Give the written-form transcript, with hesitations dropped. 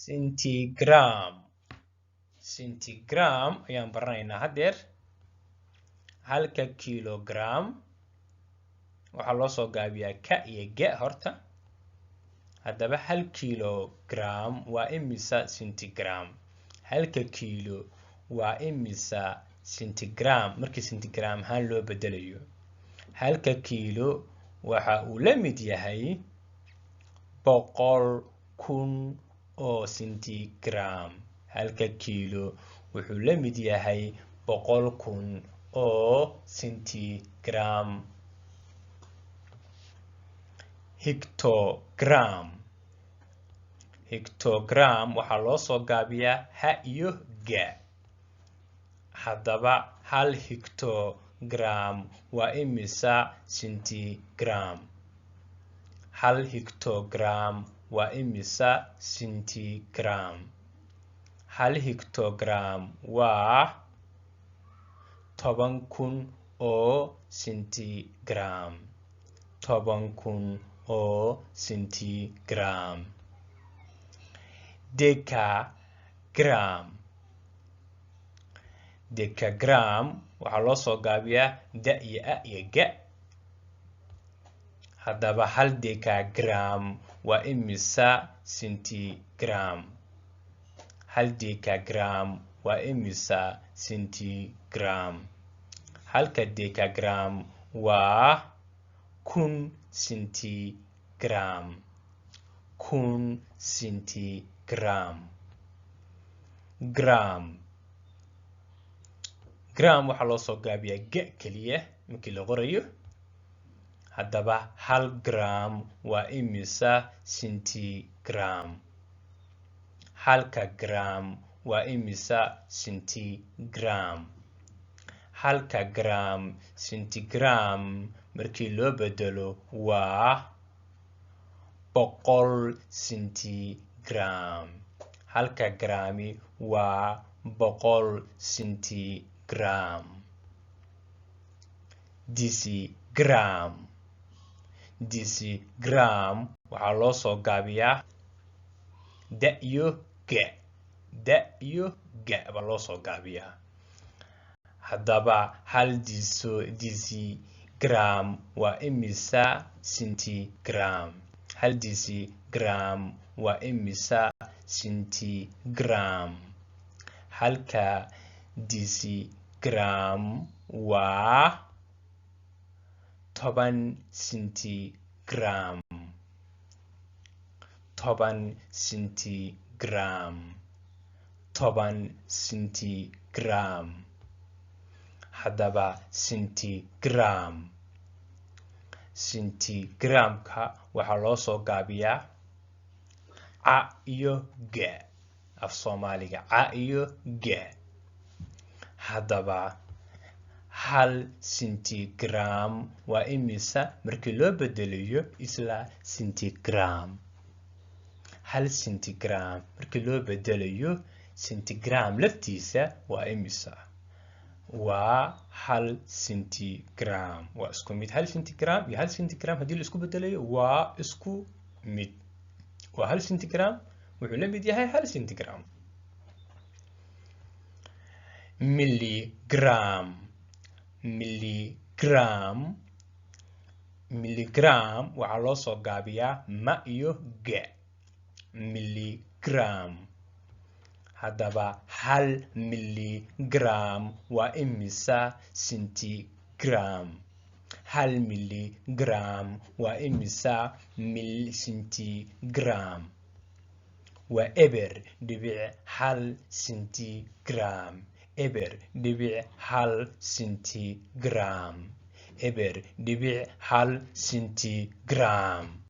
Centigram, centigram ayaan baranaynaa haddeer. Halka kilogram waxaa loo soo gaabiyaa ka iyo ga horta. Haddaba hal kilogram waa imisa centigram? Halka kiilo waa imisa centigram markii centigram ahaan loo bedelayo? Halka kiilo waxa uu la mid yahay 100,000 oo centigram. Halka kiilo wuxuu la mid yahay 100,000 oo centigram. Hectogram, hectogram waxaa loo soo gaabiyaa ha iyo ga. Haddaba hal hectogram waa imisa centigram? Hal hectogram waa imisa centigram? Hal hectogram waa 10,000 oo centigram, 10,000 oo centigram. Decagram, decagram waxaa loo soo gaabiyaa da iyo a iyo ga. Haddaba hal decagram waa imisa centigram? Hal decagram waa imisa centigram? Halka decagram waa 1000 centigram, 1000 centigram. Gram, gram waxaa loo soo gaabiyaa ga keliya markii la qorayo. Haddaba hal gram waa imisa centigram? Halka gram waa imisa centigram? Halka gram centigram markii loo bedelo waa 100 centigram. Halka grami waa 100 centigram. Decigram, decigram waxaa loo soo gaabiyaa da iyo ga, da iyo ga baa loo soo gaabiyaa. Haddaba hal decigram waa imisa centigram? Hal decigram waa imisa centigram? Halka decigram waa 10 centigram, 10 centigram, 10 centigram. Haddaba centigram, centigramka waxaa loo soo gaabiyaa ca iyo ga, af Soomaaliga ca iyo ga. Haddaba hal centigram waa imisa markii loo bedelayo isla centigram? Hal centigram markii loo bedelayo centigram laftiisa waa imisa? Waa hal centigram, waa isku mid. Hal centigram iyo hal centigram haddii la isku bedelayo waa isku mid, waa hal centigram wuxuu la mid yahay hal centigram. Milligram, milligram, milligram waxaa loo soo gaabiyaa ma iyo ga, milligram. Haddaba hal milligram waa imisa centigram? Hal milligram waa imisa centigram? Waa 0.1 centigram, 0.1 centigram, 0.1 centigram.